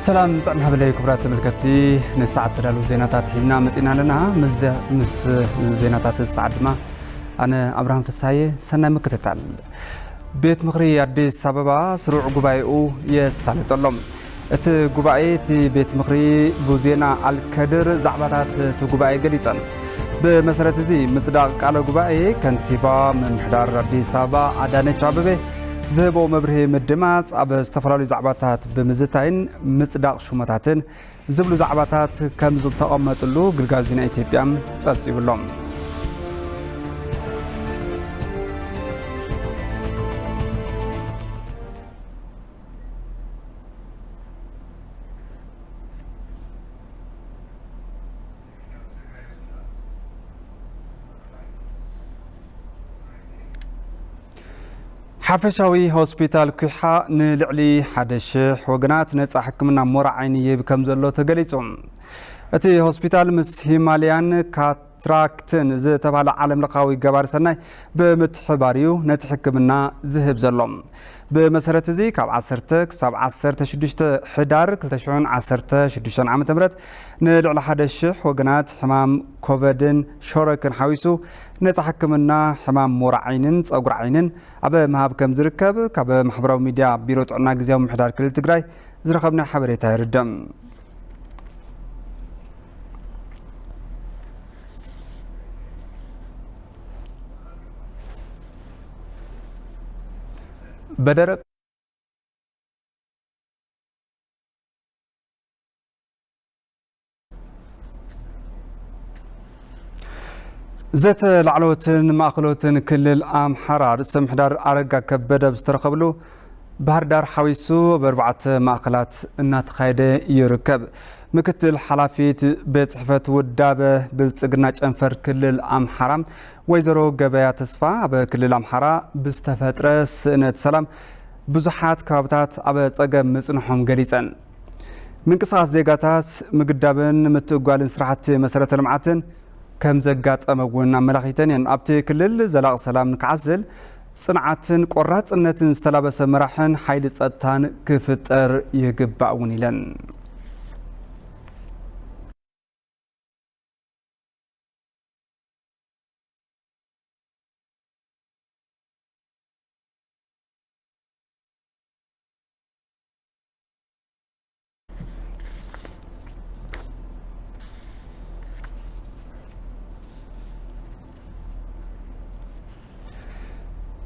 ሰላም ጥዕና ሃበለይ ክቡራት ተመልከትቲ፣ ንሰዓት ተዳለዉ ዜናታት ሒዝና መጺና ኣለና። ምስ፣ ምስ ዜናታት ሰዓት ድማ ኣነ ኣብርሃም ፍስሃየ፣ ሰናይ ምክትታል። ቤት ምኽሪ ኣዲስ ኣበባ ስሩዕ ጉባኤኡ የሳልጥ ኣሎ። እቲ ጉባኤ፣ እቲ ቤት ምኽሪ ብዜና ኣልከድር ዛዕባታት እቲ ጉባኤ ገሊጸን። ብመሰረት እዚ ምጽዳቕ ቃለ ጉባኤ፣ ከንቲባ ምምሕዳር ኣዲስ ኣበባ ኣዳነች ኣበቤ ዝህቦ መብርሂ ምድማጽ፣ ኣብ ዝተፈላለዩ ዛዕባታት ብምዝታይን ምጽዳቕ ሹመታትን ዝብሉ ዛዕባታት ከም ዝተቐመጥሉ ግልጋሎት ዜና ኢትዮጵያ ጸብጺቡ ኣሎ። ሓፈሻዊ ሆስፒታል ኲሓ ንልዕሊ ሓደ ሽሕ ወገናት ነጻ ሕክምና ሞራ ዓይኒ ይህብ ከም ዘሎ ተገሊጹ። እቲ ሆስፒታል ምስ ሂማልያን ካትራክትን ዝተባህለ ዓለም ለኻዊ ገባሪ ሰናይ ብምትሕባር እዩ ነቲ ሕክምና ዝህብ ዘሎ። ብመሰረት እዚ፣ ካብ ዓሰርተ ክሳብ ዓሰርተ ሽዱሽተ ሕዳር ክልተ ሽሕን ዓሰርተ ሽዱሽተን ዓመተ ምህረት ንልዕሊ ሓደ ሽሕ ወገናት ሕማም ኮቨድን ሾረክን ሓዊሱ ነጻ ሕክምና ሕማም ሞራ ዓይንን ጸጉሪ ዓይንን ኣብ ምሃብ ከም ዝርከብ ካብ ማሕበራዊ ሚድያ ቢሮ ጥዕና ግዝያዊ ምምሕዳር ክልል ትግራይ ዝረኸብናዮ ሓበሬታ የርድእ። በደረቅ ዘተ ላዕለዎትን ማእኸሎትን ክልል ኣምሓራ ርእሰ ምምሕዳር ኣረጋ ከበደ ዝተረኸብሉ ባህር ዳር ሓዊሱ ኣብ ኣርባዕተ ማእኸላት እናተኻየደ ይርከብ። ምክትል ሓላፊት ቤት ጽሕፈት ውዳበ ብልጽግና ጨንፈር ክልል ኣምሓራ ወይዘሮ ገበያ ተስፋ፣ ኣብ ክልል ኣምሓራ ብዝተፈጥረ ስእነት ሰላም ብዙሓት ከባብታት ኣብ ጸገም ምጽንሖም ገሊጸን። ምንቅስቓስ ዜጋታት ምግዳብን ምትእጓልን ስራሕቲ መሰረተ ልምዓትን ከም ዘጋጠመ እውን ኣመላኺተን እየን። ኣብቲ ክልል ዘላቒ ሰላም ንክዓስል ጽንዓትን ቆራጽነትን ዝተላበሰ መራሕን ሓይሊ ጸጥታን ክፍጠር ይግባእ እውን ኢለን።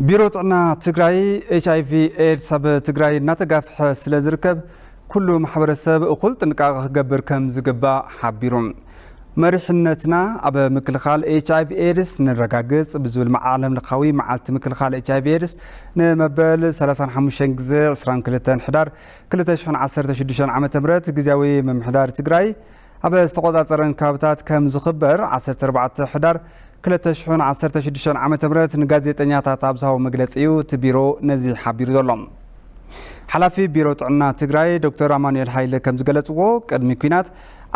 ቢሮ ጥዕና ትግራይ፣ ኤች ኣይ ቪ ኤድስ ኣብ ትግራይ እናተጋፍሐ ስለ ዝርከብ፣ ኩሉ ማሕበረሰብ እኹል ጥንቃቐ ክገብር ከም ዝግባእ ሓቢሩ። መሪሕነትና ኣብ ምክልኻል ኤች ኣይ ቪ ኤድስ ነረጋግጽ ብዝብል መዓ-፣ ዓለም ለኻዊ መዓልቲ ምክልኻል ኤች ኣይ ቪ ኤድስ ንመበል ሰላሳን ሓሙሽተን ግዜ ዕስራን ክልተን ሕዳር ክልተ ሽሕን ዓሰርተ ሽዱሽተን ዓመተ ምህረት ግዝያዊ ምምሕዳር ትግራይ ኣብ ዝተቖጻጸረን ከባብታት ከም ዝኽበር ዓሰርተ ኣርባዕተ ሕዳር ክልተ ሽሕን ዓሰርተ ሽዱሽተን ዓመተ ምህረት ንጋዜጠኛታት ኣብ ዝሃቦ መግለጺ እዩ እቲ ቢሮ ነዚ ሓቢሩ ዘሎ። ሓላፊ ቢሮ ጥዕና ትግራይ ዶክተር ኣማኑኤል ሃይለ ከም ዝገለጽዎ፣ ቅድሚ ኲናት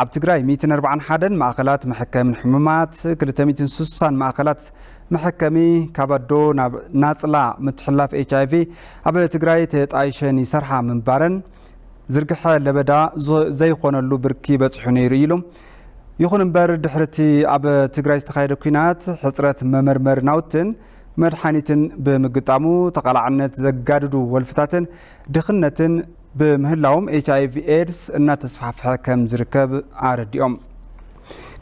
ኣብ ትግራይ ሚእትን ኣርባዓን ሓደን ማእኸላት መሐከምን ሕሙማት፣ ክልተ ሚእትን ስሳን ማእኸላት መሐከሚ ካብ ኣዶ ናብ ናጽላ ምትሕልላፍ ኤች ኣይ ቪ ኣብ ትግራይ ተጣይሸን ይሰርሓ ምንባረን ዝርግሐ ለበዳ ዞ-፣ ዘይኾነሉ ብርኪ በጺሑ ነይሩ ኢሉ። ይኹን እምበር፣ ድሕሪ እቲ ኣብ ትግራይ ዝተኻየደ ኲናት፣ ሕጽረት መመርመሪ ናውትን መድሓኒትን ብምግጣሙ፣ ተቓላዕነት ዘጋድዱ ወልፍታትን ድኽነትን ብምህላዎም፣ ኤች ኣይ ቪ ኤድስ እናተስፋሕፈሐ ከም ዝርከብ ኣረዲኦም።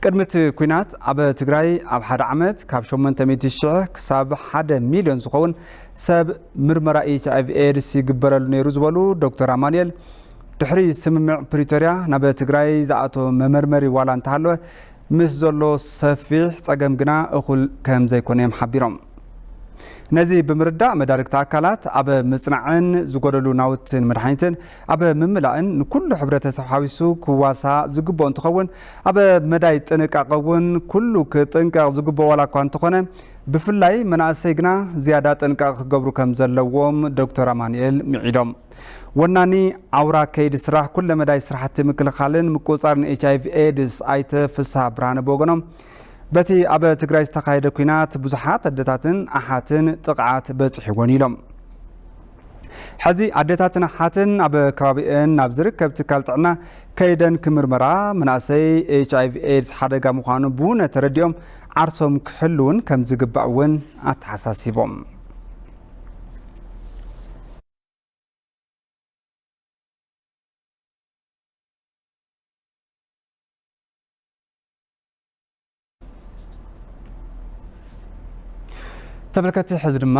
ቅድሚ እቲ ኲናት፣ ኣብ ትግራይ ኣብ ሓደ ዓመት ካብ ሸሞንተ ሚእቲ ሽሕ ክሳብ ሓደ ሚልዮን ዝኸውን ሰብ ምርመራ ኤች ኣይ ቪ ኤድስ ይግበረሉ ነይሩ ዝበሉ ዶክተር ኣማኑኤል፣ ድሕሪ ስምምዕ ፕሪቶርያ ናብ ትግራይ ዝኣተወ መመርመሪ ዋላ እንተሃለወ፣ ምስ ዘሎ ሰፊሕ ጸገም ግና እኹል ከም ዘይኮነ እዮም ሓቢሮም። ነዚ ብምርዳእ፣ መዳርግቲ ኣካላት ኣብ ምጽናዕን ዝጎደሉ ናውትን መድሓኒትን ኣብ ምምላእን ንኩሉ ሕብረተሰብ ሓዊሱ ክዋሳእ ዝግብኦ እንትኸውን፣ ኣብ መዳይ ጥንቃቐ እውን ኩሉ ክጥንቀቕ ዝግብኦ ዋላ እኳ እንተኾነ፣ ብፍላይ መናእሰይ ግና ዝያዳ ጥንቃቐ ክገብሩ ከም ዘለዎም ዶክተር ኣማኑኤል ምዒዶም። ወናኒ ኣውራ ከይዲ ስራሕ ኩለ መዳይ ስራሕቲ ምክልኻልን ምቁጽጻርን ኤች ኣይ ቪ ኤድስ ኣይተ ፍስሃ ብርሃነ ብወገኖም፣ በቲ ኣብ ትግራይ ዝተኻየደ ኲናት ብዙሓት ኣደታትን ኣሓትን ጥቕዓት በፂሕወን ኢሎም። ሕዚ ኣደታትን ኣሓትን ኣብ ከባቢአን ናብ ዝርከብ ትካል ጥዕና ከይደን ክምርመራ፣ መናእሰይ ኤች ኣይ ቪ ኤድስ ሓደጋ ምዃኑ ብውነ ተረዲኦም ዓርሶም ክሕልውን ከም ዝግባእ እውን ኣተሓሳሲቦም። ተመልከትቲ፣ ሕዚ ድማ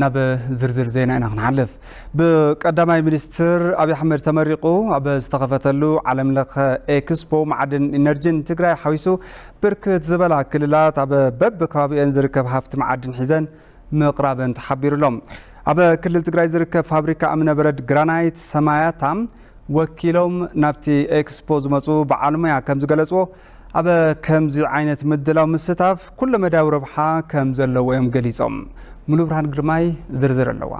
ናብ ዝርዝር ዜና ኢና ክንሓልፍ። ብቀዳማይ ሚኒስትር ኣብይ ኣሕመድ ተመሪቑ ኣብ ዝተኸፈተሉ ዓለም ለኸ ኤክስፖ መዓድን ኢነርጂን ትግራይ ሓዊሱ ብርክት ዝበላ ክልላት ኣብ በብከባቢአን ዝርከብ ሃፍቲ መዓድን ሒዘን ምቕራበን ተሓቢሩሎም። ኣብ ክልል ትግራይ ዝርከብ ፋብሪካ እምነበረድ ግራናይት ሰማያታ ወኪሎም ናብቲ ኤክስፖ ዝመፁ በዓል ሞያ ከም ዝገለፅዎ፣ ኣብ ከምዚ ዓይነት ምድላው ምስታፍ ኩለ መዳያዊ ረብሓ ከም ዘለዎ እዮም ገሊፆም። ሙሉ ብርሃን ግርማይ ዝርዝር ኣለዋ።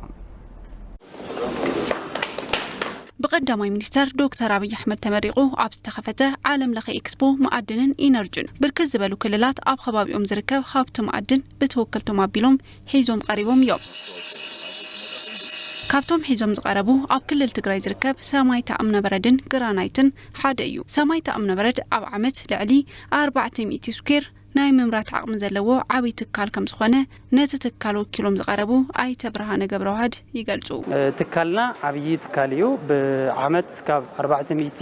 ብቀዳማይ ሚኒስተር ዶክተር ኣብይ ኣሕመድ ተመሪቑ ኣብ ዝተኸፈተ ዓለም ለኸ ኤክስፖ መኣድንን ኢነርጅን ብርክት ዝበሉ ክልላት ኣብ ከባቢኦም ዝርከብ ሃብቲ መኣድን ብተወከልቶም ኣቢሎም ሒዞም ቀሪቦም እዮም። ካብቶም ሒዞም ዝቐረቡ ኣብ ክልል ትግራይ ዝርከብ ሰማይታ እምነበረድን ግራናይትን ሓደ እዩ። ሰማይታ እምነበረድ ኣብ ዓመት ልዕሊ ኣርባዕተ ሚእቲ ስኩዌር ናይ ምምራት ዓቕሚ ዘለዎ ዓብዪ ትካል ከም ዝኾነ ነቲ ትካል ወኪሎም ዝቐረቡ ኣይተ ብርሃነ ገብረዋህድ ይገልጹ። ትካልና ዓብዪ ትካል እዩ። ብዓመት ካብ ኣርባዕተ ሚእቲ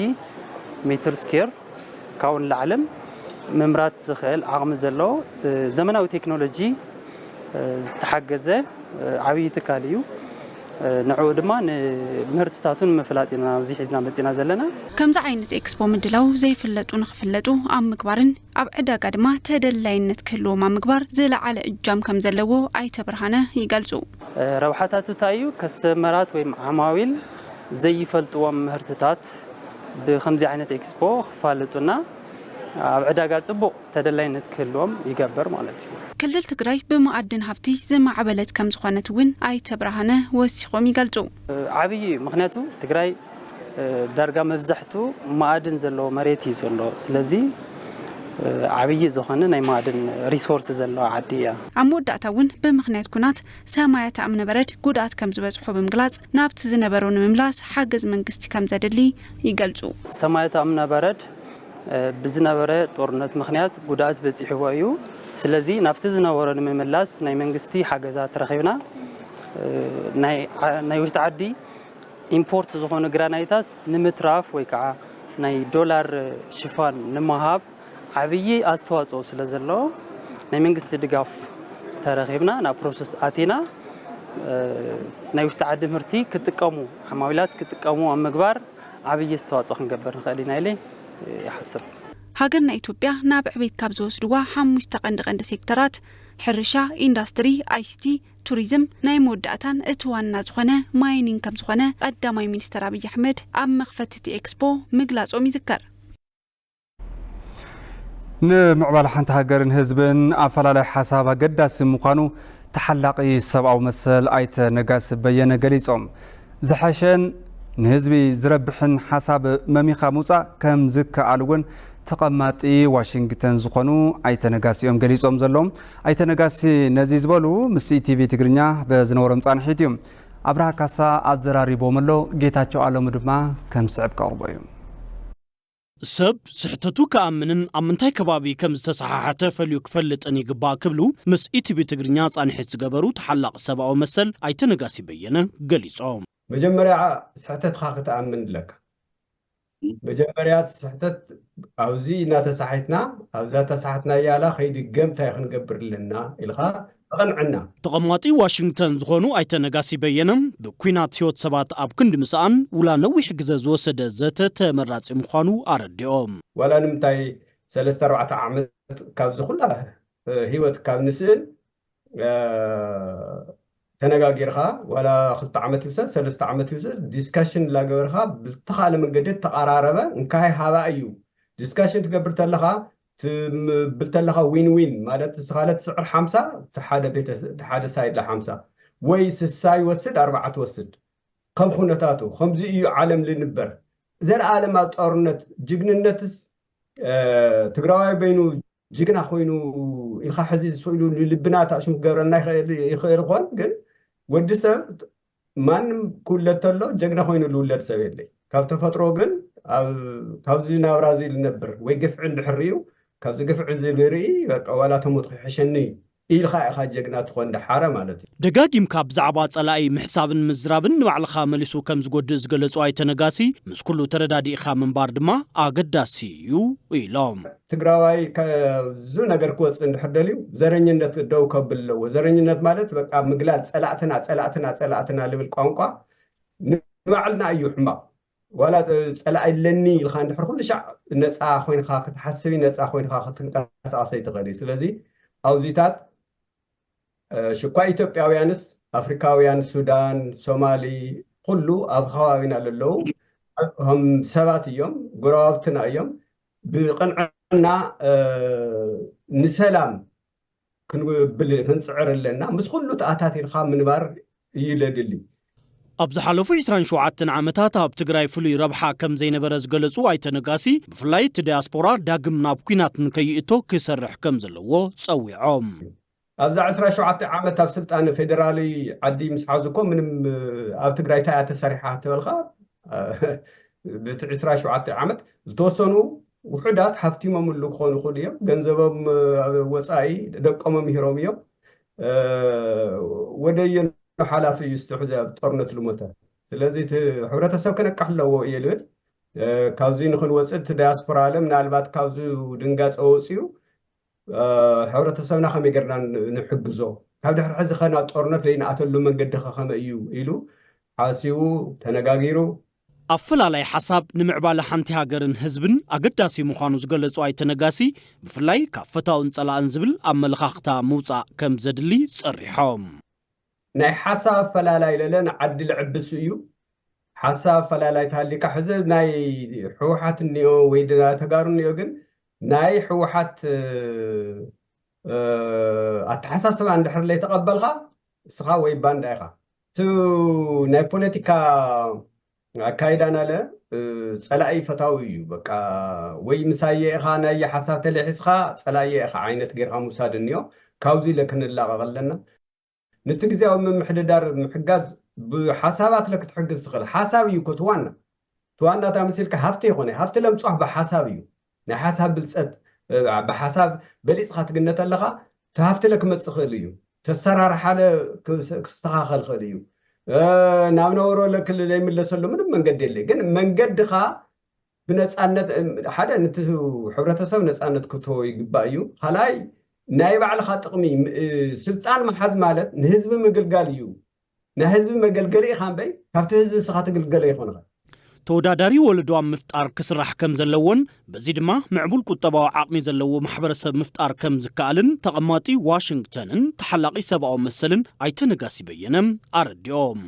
ሜትር ስኩዌር ካብኡ ንላዕልን ምምራት ዝኽእል ዓቕሚ ዘለዎ ዘመናዊ ቴክኖሎጂ ዝተሓገዘ ዓብዪ ትካል እዩ። ንዕኡ ድማ ንምህርትታቱ ንምፍላጥ ኢና ኣብዚ ሒዝና መፂና ዘለና። ከምዚ ዓይነት ኤክስፖ ምድላው ዘይፍለጡ ንኽፍለጡ ኣብ ምግባርን ኣብ ዕዳጋ ድማ ተደላይነት ክህልዎም ኣብ ምግባር ዝለዓለ እጃም ከም ዘለዎ ኣይተ ብርሃነ ይገልጹ። ረብሓታቱ እንታይ እዩ? ከስተመራት ወይም ዓማዊል ዘይፈልጥዎም ምህርትታት ብከምዚ ዓይነት ኤክስፖ ክፋልጡና ኣብ ዕዳጋ ጽቡቕ ተደላይነት ክህልዎም ይገብር ማለት እዩ። ክልል ትግራይ ብመኣድን ሃፍቲ ዝማዕበለት ከም ዝኾነት እውን ኣይተ ብርሃነ ወሲኾም ይገልጹ። ዓብዪ ምኽንያቱ ትግራይ ዳርጋ መብዛሕቱ መኣድን ዘለዎ መሬት እዩ ዘሎ። ስለዚ ዓብዪ ዝኾነ ናይ መኣድን ሪሶርስ ዘለዋ ዓዲ እያ። ኣብ መወዳእታ እውን ብምኽንያት ኩናት ሰማያት እምነበረድ ጉድኣት ከም ዝበፅሖ ብምግላፅ ናብቲ ዝነበሮ ንምምላስ ሓገዝ መንግስቲ ከም ዘድሊ ይገልፁ። ሰማያት እምነበረድ ብዝነበረ ጦርነት ምኽንያት ጉድኣት በፂሕዎ እዩ። ስለዚ ናብቲ ዝነበሮ ንምምላስ ናይ መንግስቲ ሓገዛት ረኺብና ናይ ውሽጢ ዓዲ ኢምፖርት ዝኾኑ ግራናይታት ንምትራፍ ወይ ከዓ ናይ ዶላር ሽፋን ንምሃብ ዓብዪ ኣስተዋፅኦ ስለ ዘለዎ ናይ መንግስቲ ድጋፍ ተረኺብና ናብ ፕሮሰስ ኣቲና ናይ ውሽጢ ዓዲ ምህርቲ ክጥቀሙ ዓማዊላት ክጥቀሙ ኣብ ምግባር ዓብዪ ኣስተዋፅኦ ክንገብር ንኽእል ኢና ኢለ ይሓስብ። ሃገርና ኢትዮጵያ ናብ ዕቤት ካብ ዝወስድዋ ሓሙሽተ ቀንዲ ቀንዲ ሴክተራት ሕርሻ፣ ኢንዳስትሪ፣ ኣይሲቲ፣ ቱሪዝም ናይ መወዳእታን እቲ ዋና ዝኾነ ማይኒንግ ከም ዝኾነ ቀዳማይ ሚኒስተር ኣብይ ኣሕመድ ኣብ መኽፈቲ እቲ ኤክስፖ ምግላጾም ይዝከር። ንምዕባለ ሓንቲ ሃገርን ህዝብን ኣፈላላይ ሓሳብ ኣገዳሲ ምዃኑ ተሓላቒ ሰብኣዊ መሰል ኣይተ ነጋሲ በየነ ገሊጾም። ዝሐሸን ንህዝቢ ዝረብሕን ሓሳብ መሚኻ ምውጻእ ከም ዝከኣል እውን ተቐማጢ ዋሽንግተን ዝኾኑ ኣይተ ነጋሲ እዮም ገሊጾም ዘለዉ። ኣይተ ነጋሲ ነዚ ዝበሉ ምስ ኢቲቪ ትግርኛ በዝነበሮም ጻንሒት እዩ። ኣብርሃ ካሳ ኣዘራሪቦም ኣሎ፣ ጌታቸው ኣለሙ ድማ ከም ዝስዕብ ከቕርቦ እዩ። ሰብ ስሕተቱ ክኣምንን ኣብ ምንታይ ከባቢ ከም ዝተሰሓሓተ ፈልዩ ክፈልጥን ይግባእ ክብሉ ምስ ኢቲቪ ትግርኛ ጻንሒት ዝገበሩ ተሓላቒ ሰብኣዊ መሰል ኣይተ ነጋሲ በየነ ገሊጾም። መጀመርያ ስሕተትኻ ክትኣምን ኣለካ። መጀመርያ እቲ ስሕተት ኣብዚ እናተሳሒትና ኣብዛ ተሳሕትና ያላ ከይድገም እንታይ ክንገብር ኣለና ኢልካ ተቐንዐና። ተቐማጢ ዋሽንግተን ዝኾኑ ኣይተ ነጋሲ በየነ ብኲናት ህይወት ሰባት ኣብ ክንዲ ምስኣን ውላ ነዊሕ ግዘ ዝወሰደ ዘተ ተመራጺ ምዃኑ ኣረዲኦም። ዋላ ንምንታይ ሰለስተ ኣርባዕተ ዓመት ካብዚ ኩላ ህይወት ካብ ንስእን ተነጋጊርካ ዋላ ክልተ ዓመት ይውሰድ ሰለስተ ዓመት ይውሰድ ዲስካሽን እናገበርካ ብዝተኻለ መንገዲ ተቐራረበ እንካይ ሃባ እዩ። ዲስካሽን ትገብር ተለኻ ትብል ተለኻ ዊን ዊን ማለት ንስኻለ ትስዕር ሓምሳ ሓደ ቤተ ሓደ ሳይድ ለ ሓምሳ ወይ ስሳ ይወስድ ኣርባዓ ትወስድ ከም ኩነታቱ ከምዚ እዩ ዓለም ልንበር። ዘለኣለም ኣብ ጦርነት ጅግንነትስ ትግራዋይ በይኑ ጅግና ኮይኑ ኢልካ ሕዚ ዝስእሉ ልብና ታእሽም ክገብረና ይኽእል ይኾን ግን ወዲ ሰብ ማንም ክውለድ ተሎ ጀግና ኮይኑ ዝውለድ ሰብ የለይ። ካብ ተፈጥሮ ግን ኣብ- ካብዚ ናብራ እዚ ዝነብር ወይ ግፍዒ እንድሕር ርዩ ካብዚ ግፍዒ እዚ ንርኢ በቃ ዋላ ተሞት ክሕሸኒ ኢልካ ኢኻ ጀግና ትኾን ደሓረ ማለት እዩ። ደጋጊምካ ብዛዕባ ጸላኢ ምሕሳብን ምዝራብን ንባዕልኻ መሊሱ ከም ዝጎድእ ዝገለጹ ኣይተ ነጋሲ፣ ምስ ኩሉ ተረዳዲእኻ ምንባር ድማ ኣገዳሲ እዩ ኢሎም። ትግራዋይ ከብዙ ነገር ክወፅእ እንድሕር ደልዩ ዘረኝነት ደው ከብል ኣለዎ። ዘረኝነት ማለት በቃ ምግላል ጸላእትና ጸላእትና ጸላእትና ልብል ቋንቋ ንባዕልና እዩ ሕማቕ። ዋላ ጸላኢ ኣለኒ ኢልካ እንድሕር ኩሉ ሻዕ ነፃ ኮይንካ ክትሓስብ ነፃ ኮይንካ ክትንቀሳቀስ ኣይትኽእል እዩ። ስለዚ ኣብዚታት ሽኳ ኢትዮጵያውያንስ ኣፍሪካውያን ሱዳን ሶማሊ ኩሉ ኣብ ከባቢና ለለዉ ከም ሰባት እዮም ጎረባብትና እዮም። ብቅንዕና ንሰላም ክንብል ክንፅዕር ኣለና። ምስ ኩሉ ተኣታቲርካ ምንባር እዩ ለድሊ። ኣብ ዝሓለፉ ዕስራን ሸውዓተን ዓመታት ኣብ ትግራይ ፍሉይ ረብሓ ከም ዘይነበረ ዝገለጹ ኣይተ ነጋሲ፣ ብፍላይ እቲ ዳያስፖራ ዳግም ናብ ኲናት ንከይእቶ ክሰርሕ ከም ዘለዎ ጸዊዖም። ኣብዛ ዕስራ ሸውዓተ ዓመት ኣብ ስልጣን ፌደራሊ ዓዲ ምስ ሓዙ እኮ ምንም ኣብ ትግራይ እንታይ እያ ተሰሪሓ ተበልካ ብቲ ዕስራ ሸውዓተ ዓመት ዝተወሰኑ ውሑዳት ሃፍቲሞምሉ ክኾኑ ይኽእሉ እዮም። ገንዘቦም ኣብ ወፃኢ ደቆም ምሂሮም እዮም። ወደየኑ ሓላፊ እዩ ዝተሕዘ ኣብ ጦርነት ልሞተ። ስለዚ እቲ ሕብረተሰብ ክነቅሕ ኣለዎ እየ ልብል። ካብዚ ንክንወፅእ እቲ ዳያስፖራ ኣለ ምናልባት ካብዚ ድንጋፀ ወፅዩ ሕብረተሰብና ከመይ ገርና ንሕግዞ፣ ካብ ድሕሪ ሕዚ ከ ናብ ጦርነት ዘይንኣተሉ መንገዲ ከ ከመይ እዩ ኢሉ ሓሲቡ ተነጋጊሩ። ኣፈላላይ ሓሳብ ንምዕባለ ሓንቲ ሃገርን ህዝብን ኣገዳሲ ምዃኑ ዝገለጹ ኣይተ ነጋሲ፣ ብፍላይ ካብ ፈታውን ጸላእን ዝብል ኣመለኻኽታ ምውጻእ ከም ዘድሊ ጸሪሖም። ናይ ሓሳብ ኣፈላላይ ለለ ንዓዲ ልዕብስ እዩ። ሓሳብ ኣፈላላይ ተሃሊካ ሕዚ ናይ ህወሓት እኒኦ ወይ ድማ ተጋሩ እኒኦ ግን ናይ ህወሓት ኣተሓሳስባ እንድሕር ለይተቐበልካ እስኻ ወይ ባንዳ ኢኻ። እቲ ናይ ፖለቲካ ኣካይዳና ለ ፀላኢ ፈታዊ እዩ። በቃ ወይ ምሳየ ኢኻ ናይ ሓሳብ ተለሒስካ ፀላየ ኢኻ ዓይነት ጌርካ ምውሳድ እኒኦ። ካብዚ ኢለ ክንላቐቕ ኣለና። ነቲ ግዜያዊ ምምሕድዳር ምሕጋዝ ብሓሳባት ለ ክትሕግዝ ትኽእል። ሓሳብ እዩ እኮ እቲ ዋና። እቲ ዋና እታ መሲልካ ሃፍቲ ይኾነ። ሃፍቲ ለምፅሖ ብሓሳብ እዩ። ናይ ሓሳብ ብልፀት ብሓሳብ በሊፅካ ትግነ ተለኻ እቲ ሃፍቲ ለ ክመፅእ ይኽእል እዩ። ተሰራርሓ ለ ክስተኻኸል ይኽእል እዩ። ናብ ነበሮ ለ ክልለ ይምለሰሉ ምንም መንገዲ የለ። ግን መንገድኻ ብነፃነት ሓደ ነቲ ሕብረተሰብ ነፃነት ክትህቦ ይግባእ እዩ። ካልኣይ ናይ ባዕልኻ ጥቕሚ ስልጣን ምሓዝ ማለት ንህዝቢ ምግልጋል እዩ። ናይ ህዝቢ መገልገሊ ኢኻ እምበይ ካብቲ ህዝቢ እስኻ ትግልገሎ ይኾንኻ። ተወዳዳሪ ወለዶ ኣብ ምፍጣር ክስራሕ ከም ዘለዎን በዚ ድማ ምዕቡል ቁጠባዊ ዓቕሚ ዘለዎ ማሕበረሰብ ምፍጣር ከም ዝከኣልን ተቐማጢ ዋሽንግተንን ተሓላቒ ሰብኣዊ መሰልን ኣይተ ነጋሲ በየነ ኣረዲኦም።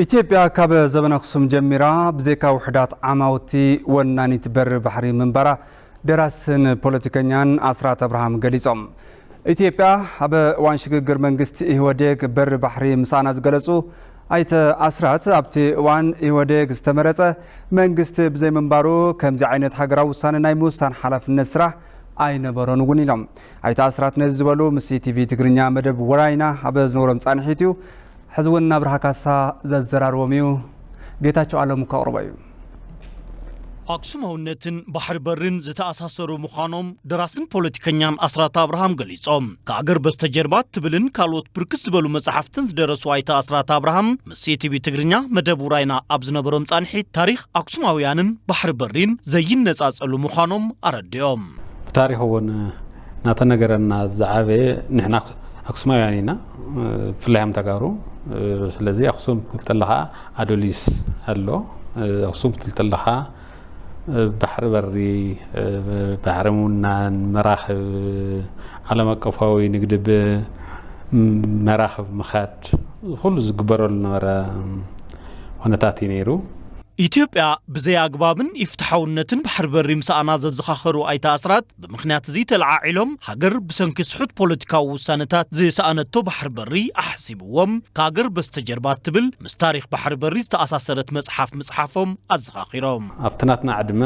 ኢትዮጵያ ካብ ዘበን ኣኽሱም ጀሚራ ብዘይካ ውሑዳት ዓማውቲ ወናኒት በሪ ባሕሪ ምንባራ ደራስን ፖለቲከኛን ኣስራት ኣብርሃም ገሊጾም። ኢትዮጵያ ኣብ እዋን ሽግግር መንግስቲ ኢህወዴግ በሪ ባሕሪ ምሳኣና ዝገለጹ ኣይተ ኣስራት ኣብቲ እዋን ኢህወዴግ ዝተመረጸ መንግስቲ ብዘይምንባሩ ከምዚ ዓይነት ሃገራዊ ውሳነ ናይ ምውሳን ሓላፍነት ስራሕ ኣይነበሮን እውን ኢሎም። ኣይተ ኣስራት ነዚ ዝበሉ ምስ ኢቲቪ ትግርኛ መደብ ወራይና ኣብ ዝነበሮም ጻንሒት እዩ። ሕዚ እውን ናብርሃ ካሳ ዘዘራርቦም እዩ። ጌታቸው ኣለሙ ከቕርቦ እዩ። ኣክሱማውነትን ባሕሪ በሪን ዝተኣሳሰሩ ምዃኖም ደራስን ፖለቲከኛን ኣስራት ኣብርሃም ገሊጾም። ከኣገር በስተጀርባ ትብልን ካልኦት ብርክት ዝበሉ መጻሕፍትን ዝደረሱ ኣይተ ኣስራት ኣብርሃም ምስ ኢቲቪ ትግርኛ መደብ ውራይና ኣብ ዝነበሮም ጻንሒት ታሪኽ ኣክሱማውያንን ባሕሪ በሪን ዘይነጻጸሉ ምዃኖም ኣረዲኦም። ብታሪኽ እውን እናተነገረና ዝዓበየ ንሕና ኣክሱማውያን ኢና፣ ብፍላይ ከም ተጋሩ። ስለዚ ኣክሱም ክትብል ከለኻ ኣዶሊስ ኣሎ፣ ኣክሱም ክትብል ከለኻ ባሕሪ በሪ፣ ባሕሪ ምውናን፣ መራኽብ፣ ዓለም ኣቀፋዊ ንግዲ ብመራኽብ ምኻድ፣ ኩሉ ዝግበረሉ ነበረ ኩነታት እዩ ነይሩ። ኢትዮጵያ ብዘይ ኣግባብን ኢፍትሓውነትን ባሕሪ በሪ ምሳኣና ዘዘኻኸሩ ኣይተ ኣስራት፣ ብምኽንያት እዚ ተለዓዒሎም ሃገር ብሰንኪ ስሑት ፖለቲካዊ ውሳነታት ዝሰኣነቶ ባሕሪ በሪ ኣሕሲብዎም ከሃገር በስተጀርባ እትብል ምስ ታሪኽ ባሕሪ በሪ ዝተኣሳሰረት መጽሓፍ ምጽሓፎም ኣዘኻኺሮም። ኣብቲ ናትና ዕድመ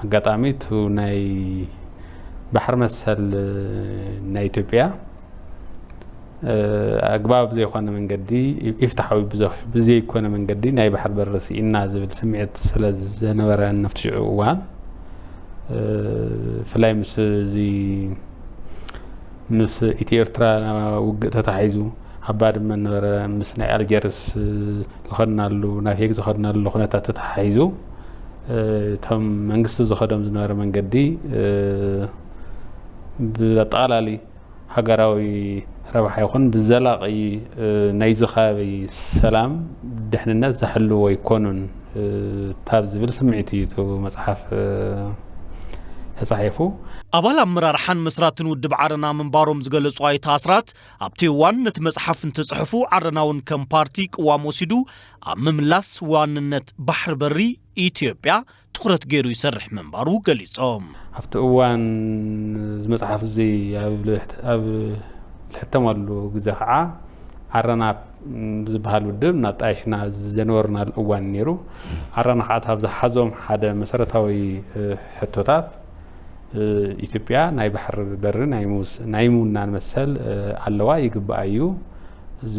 ኣጋጣሚ እቱ ናይ ባሕሪ መሰል ናይ ኢትዮጵያ ኣግባብ ዘይኮነ መንገዲ፣ ኢፍትሓዊ ብዘይኮነ መንገዲ ናይ ባሕር በር ስኢና ዝብል ስምዒት ስለ ዘነበረ ነፍቲ ሽዑ እዋን፣ ብፍላይ ምስ እዚ ምስ ኢትዮ ኤርትራ ውግእ ተታሒዙ፣ ኣብ ባድመ ነበረ፣ ምስ ናይ ኣልጀርስ ዝኸድናሉ፣ ናብ ሄግ ዝኸድናሉ ኩነታት ተታሒዙ፣ እቶም መንግስቲ ዝኸዶም ዝነበረ መንገዲ ብኣጠቓላሊ ሃገራዊ ረብሓ ይኹን ብዘላቒ ናይዚ ከባቢ ሰላም ድሕንነት ዝሕልው ኣይኮኑን ካብ ዝብል ስምዒት እዩ እቲ መፅሓፍ ተፃሒፉ። ኣባል ኣመራርሓን መስራትን ውድብ ዓረና ምንባሮም ዝገለጹ ኣይተ ኣስራት፣ ኣብቲ እዋን ነቲ መጽሓፍ እንትጽሕፉ ዓረና እውን ከም ፓርቲ ቅዋም ወሲዱ ኣብ ምምላስ ዋንነት ባሕሪ በሪ ኢትዮጵያ ትኹረት ገይሩ ይሰርሕ ምንባሩ ገሊጾም። ኣብቲ እዋን እዚ መጽሓፍ እዚ ኣብ ልሕት- ኣብ ልሕተመሉ ግዜ ከዓ ዓረና ዝበሃል ውድብ እናጣየሽና ዘነበርናሉ እዋን ነይሩ። ዓረና ከዓ ኣብ ዝሓዞም ሓደ መሰረታዊ ሕቶታት ኢትዮጵያ ናይ ባሕሪ በሪ ናይ ምውናን መሰል ኣለዋ፣ ይግባኣ እዩ፣ እዚ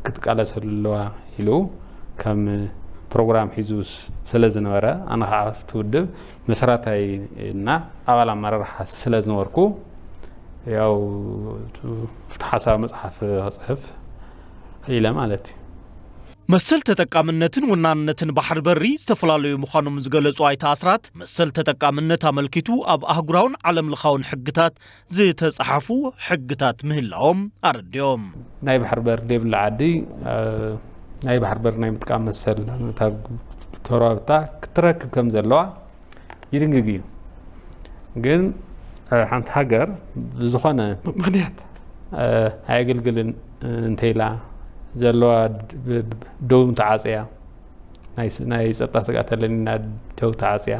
ክትቃለሰሉ ኣለዋ ኢሉ ከም ፕሮግራም ሒዙ ስለ ዝነበረ፣ ኣነ ከዓ ኣብቲ ውድብ መስራታይ እና ኣባል ኣመራርሓ ስለ ዝነበርኩ፣ ያው እቲ ሓሳብ መፅሓፍ ክፅሕፍ ክኢለ ማለት እዩ። መሰል ተጠቃምነትን ውናንነትን ባሕሪ በሪ ዝተፈላለዩ ምዃኖም ዝገለጹ ኣይተ ኣስራት፣ መሰል ተጠቃምነት ኣመልኪቱ ኣብ ኣህጉራውን ዓለም ለኻውን ሕግታት ዝተጻሓፉ ሕግታት ምህላዎም ኣረዲኦም። ናይ ባሕሪ በር ዘይብላ ዓዲ ናይ ባሕሪ በር ናይ ምጥቃም መሰል እታ ጎረባብታ ክትረክብ ከም ዘለዋ ይድንግግ እዩ። ግን ሓንቲ ሃገር ብዝኾነ ምኽንያት ኣየገልግልን እንተኢላ ዘለዋ ደው እንተዓፅያ፣ ናይ ጸጥታ ስግኣት ኣለኒና ደው ተዓፅያ፣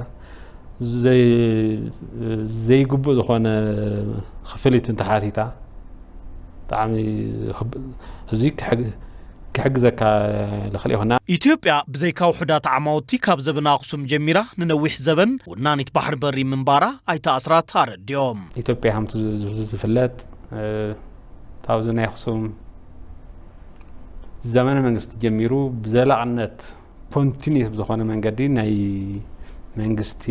ዘይግቡእ ዝኾነ ክፍሊት እንተሓቲታ ብጣዕሚ እዚ ክሕግዘካ ልኽእል ይኹና። ኢትዮጵያ ብዘይካ ውሑዳት ዓማውቲ ካብ ዘበን ኣኽሱም ጀሚራ ንነዊሕ ዘበን ወናኒት ባሕሪ በሪ ምንባራ ኣይተ ኣስራት ኣረዲኦም። ኢትዮጵያ ከምቲ ዝፍለጥ ካብዚ ናይ ኣኽሱም ዘመነ መንግስቲ ጀሚሩ ብዘላቕነት ኮንቲኒስ ብዝኾነ መንገዲ ናይ መንግስቲ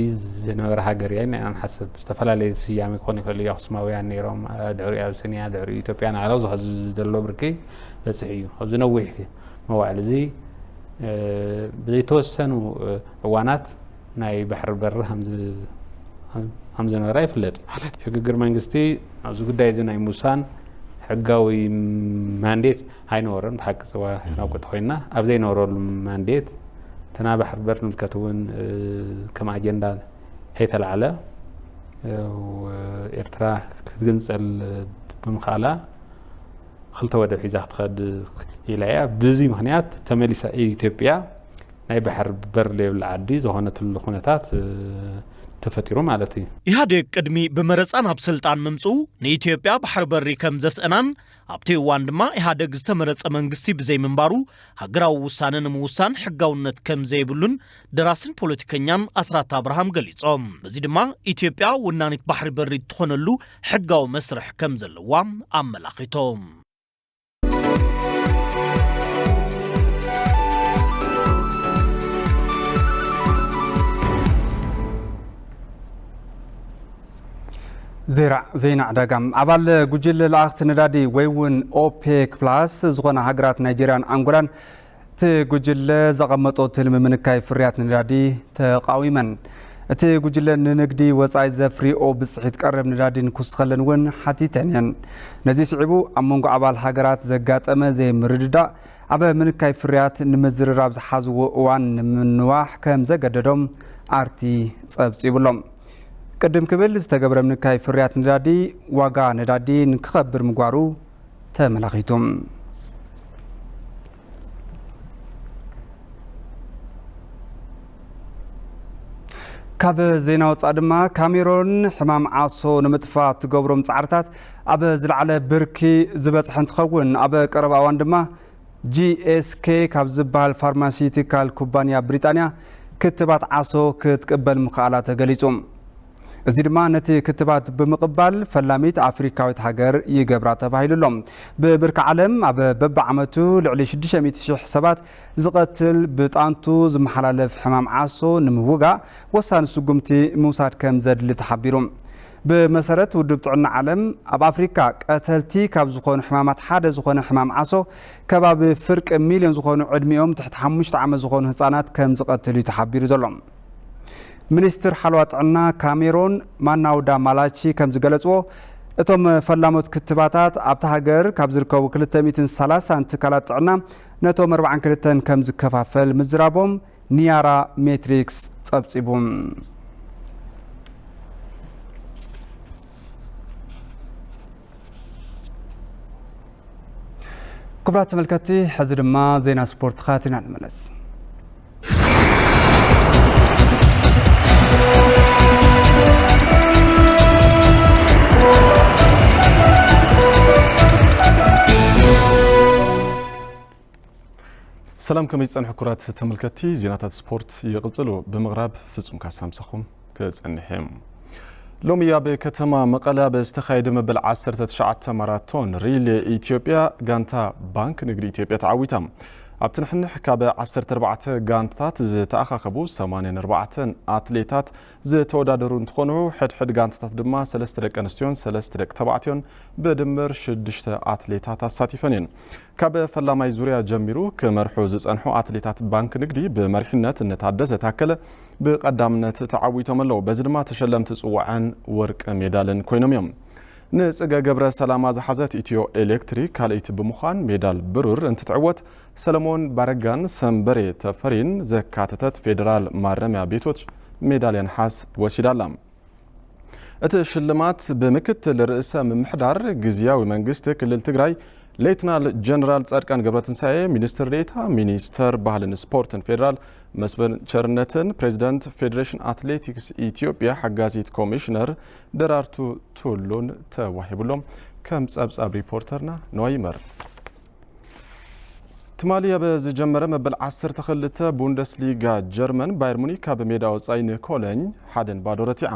ዝነበረ ሃገር እያ ኢና ንሓስብ። ዝተፈላለየ ስያሜ ክኾኑ ይኽእሉ እዩ። ኣኽሱማውያን ነይሮም፣ ድሕሪ ኣብስንያ፣ ድሕሪ ኢትዮጵያ ናዕላ ዝኸዚ ዘሎ ብርኪ በፅሒ እዩ። ኣብዚ ነዊሕ መዋዕል እዚ ብዘይተወሰኑ እዋናት ናይ ባሕሪ በሪ ከም ዝነበረ ይፍለጥ እዩ። ሽግግር መንግስቲ ኣብዚ ጉዳይ እዚ ናይ ምውሳን ሕጋዊ ማንዴት ኣይነበሮን። ብሓቂ ፅዋ ናብ ቁጥር ኮይንና ኣብ ዘይነበረሉ ማንዴት እቲ ናይ ባሕሪ በር ንምልከት እውን ከም ኣጀንዳ ከይተላዕለ ኤርትራ ክትግንፀል ብምኽኣላ ክልተ ወደብ ሒዛ ክትኸድ ኢላ እያ። ብዚ ምኽንያት ተመሊሳ ኢትዮጵያ ናይ ባሕሪ በር ዘይብላ ዓዲ ዝኾነትሉ ኩነታት ተፈጢሩ ማለት እዩ። ኢህኣዴግ ቅድሚ ብመረፃ ናብ ስልጣን ምምፅኡ ንኢትዮጵያ ባሕሪ በሪ ከም ዘስእናን ኣብቲ እዋን ድማ ኢህኣደግ ዝተመረፀ መንግስቲ ብዘይምንባሩ ሃገራዊ ውሳነ ንምውሳን ሕጋውነት ከም ዘይብሉን ደራስን ፖለቲከኛን ኣስራት ኣብርሃም ገሊፆም። በዚ ድማ ኢትዮጵያ ወናኒት ባሕሪ በሪ እትኾነሉ ሕጋዊ መስርሕ ከም ዘለዋ ኣመላኺቶም። ዜና ዕዳጋ። ኣባል ጉጅለ ለኣኽቲ ነዳዲ ወይ እውን ኦፔክ ፕላስ ዝኾና ሃገራት ናይጄርያን ኣንጎላን እቲ ጉጅለ ዘቐመጦ ትልሚ ምንካይ ፍርያት ነዳዲ ተቓዊመን። እቲ ጉጅለ ንንግዲ ወጻኢ ዘፍርይኦ ብጽሒት ቀረብ ነዳዲ ንክውስኸለን እውን ሓቲተን እየን። ነዚ ስዒቡ ኣብ መንጎ ኣባል ሃገራት ዘጋጠመ ዘይምርድዳእ ኣብ ምንካይ ፍርያት ንምዝርራብ ዝሓዝዎ እዋን ንምንዋሕ ከም ዘገደዶም ኣርቲ ጸብጺቡሎም። ቅድም ክብል ዝተገብረ ምንካይ ፍርያት ነዳዲ ዋጋ ነዳዲ ንክኸብር ምግባሩ ተመላኺቱ። ካብ ዜና ወፃኢ ድማ ካሜሮን ሕማም ዓሶ ንምጥፋእ ትገብሮም ፃዕርታት ኣብ ዝለዓለ ብርኪ ዝበፅሐ እንትኸውን ኣብ ቀረባ እዋን ድማ ጂ ኤስ ኬ ካብ ዝበሃል ፋርማሲቲካል ኩባንያ ብሪጣንያ ክትባት ዓሶ ክትቅበል ምኽኣላ ተገሊፁ። እዚ ድማ ነቲ ክትባት ብምቕባል ፈላሚት ኣፍሪካዊት ሃገር ይገብራ ተባሂሉ ኣሎ። ብብርኪ ዓለም ኣብ በብዓመቱ ልዕሊ ሽዱሽተ ሚእቲ ሽሕ ሰባት ዝቐትል ብጣንቱ ዝመሓላለፍ ሕማም ዓሶ ንምውጋእ ወሳኒ ስጉምቲ ምውሳድ ከም ዘድሊ ተሓቢሩ። ብመሰረት ውድብ ጥዕና ዓለም ኣብ ኣፍሪካ ቀተልቲ ካብ ዝኾኑ ሕማማት ሓደ ዝኾነ ሕማም ዓሶ ከባቢ ፍርቂ ሚልዮን ዝኾኑ ዕድሚኦም ትሕቲ ሓሙሽተ ዓመት ዝኾኑ ህፃናት ከም ዝቐትል እዩ ተሓቢሩ ዘሎ። ሚኒስትር ሓለዋ ጥዕና ካሜሮን ማናውዳ ማላቺ ከም ዝገለጽዎ፣ እቶም ፈላሞት ክትባታት ኣብታ ሃገር ካብ ዝርከቡ ክልተ ሚእትን ሰላሳን ትካላት ጥዕና ነቶም ኣርባዓን ክልተን ከም ዝከፋፈል ምዝራቦም ኒያራ ሜትሪክስ ጸብጺቡ። ክቡራት ተመልከትቲ፣ ሕዚ ድማ ዜና ስፖርት ተኸታቲልና ንመለስ። ሰላም፣ ከመይ ጸንሑ ክቡራት ተመልከትቲ? ዜናታት ስፖርት ይቕጽሉ። ብምቕራብ ፍጹም ካሳ ምሳኹም ክጸንሕ እየ። ሎሚ ኣብ ከተማ መቐለ ኣብ ዝተኻየደ መበል ዓሰርተ ትሽዓተ ማራቶን ሪሌ ኢትዮጵያ ጋንታ ባንክ ንግዲ ኢትዮጵያ ተዓዊታ። ኣብቲ ንሕንሕ ካብ ዓሰርተ ኣርባዕተ ጋንታታት ዝተኣኻኸቡ ሰማንያን ኣርባዕተን ኣትሌታት ዝተወዳደሩ እንትኾኑ፣ ሕድሕድ ጋንታታት ድማ ሰለስተ ደቂ ኣንስትዮን ሰለስተ ደቂ ተባዕትዮን ብድምር ሽዱሽተ ኣትሌታት ኣሳቲፈን እየን። ካብ ፈላማይ ዙርያ ጀሚሩ ክመርሑ ዝጸንሑ ኣትሌታት ባንክ ንግዲ ብመሪሕነት እነ ታደሰ ታከለ ብቐዳምነት ተዓዊቶም ኣለዉ። በዚ ድማ ተሸለምቲ ጽዋዕን ወርቂ ሜዳልን ኮይኖም እዮም። ንጽገ ገብረ ሰላማ ዝሓዘት ኢትዮ ኤሌክትሪክ ካልኣይቲ ብምዃን ሜዳል ብሩር እንትትዕወት፣ ሰለሞን ባረጋን ሰንበሬ ተፈሪን ዘካተተት ፌዴራል ማረሚያ ቤቶች ሜዳልያ ነሓስ ወሲዳ ኣላ። እቲ ሽልማት ብምክትል ርእሰ ምምሕዳር ግዝያዊ መንግስቲ ክልል ትግራይ ሌትናል ጀነራል ጻድቃን ገብረትንሳኤ፣ ሚኒስትር ዴኤታ ሚኒስተር ባህልን ስፖርትን ፌዴራል መስፍን ቸርነትን ፕሬዚደንት ፌዴሬሽን ኣትሌቲክስ ኢትዮጵያ ሓጋዚት ኮሚሽነር ደራርቱ ቱሉን ተዋሂብሎም። ከም ጸብጻብ ሪፖርተርና ነዋይ ይመር። ትማሊ ኣብ ዝጀመረ መበል ዓሰርተ ክልተ ቡንደስሊጋ ጀርመን ባየር ሙኒክ ካብ ሜዳ ወጻኢ ንኮሎኝ ሓደ ንባዶ ረቲዓ።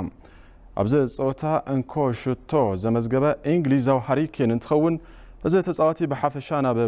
ኣብዚ ጸወታ እንኮ ሽቶ ዘመዝገበ እንግሊዛዊ ሃሪ ኬን እንትኸውን፣ እዚ ተጻዋቲ ብሓፈሻ ናብ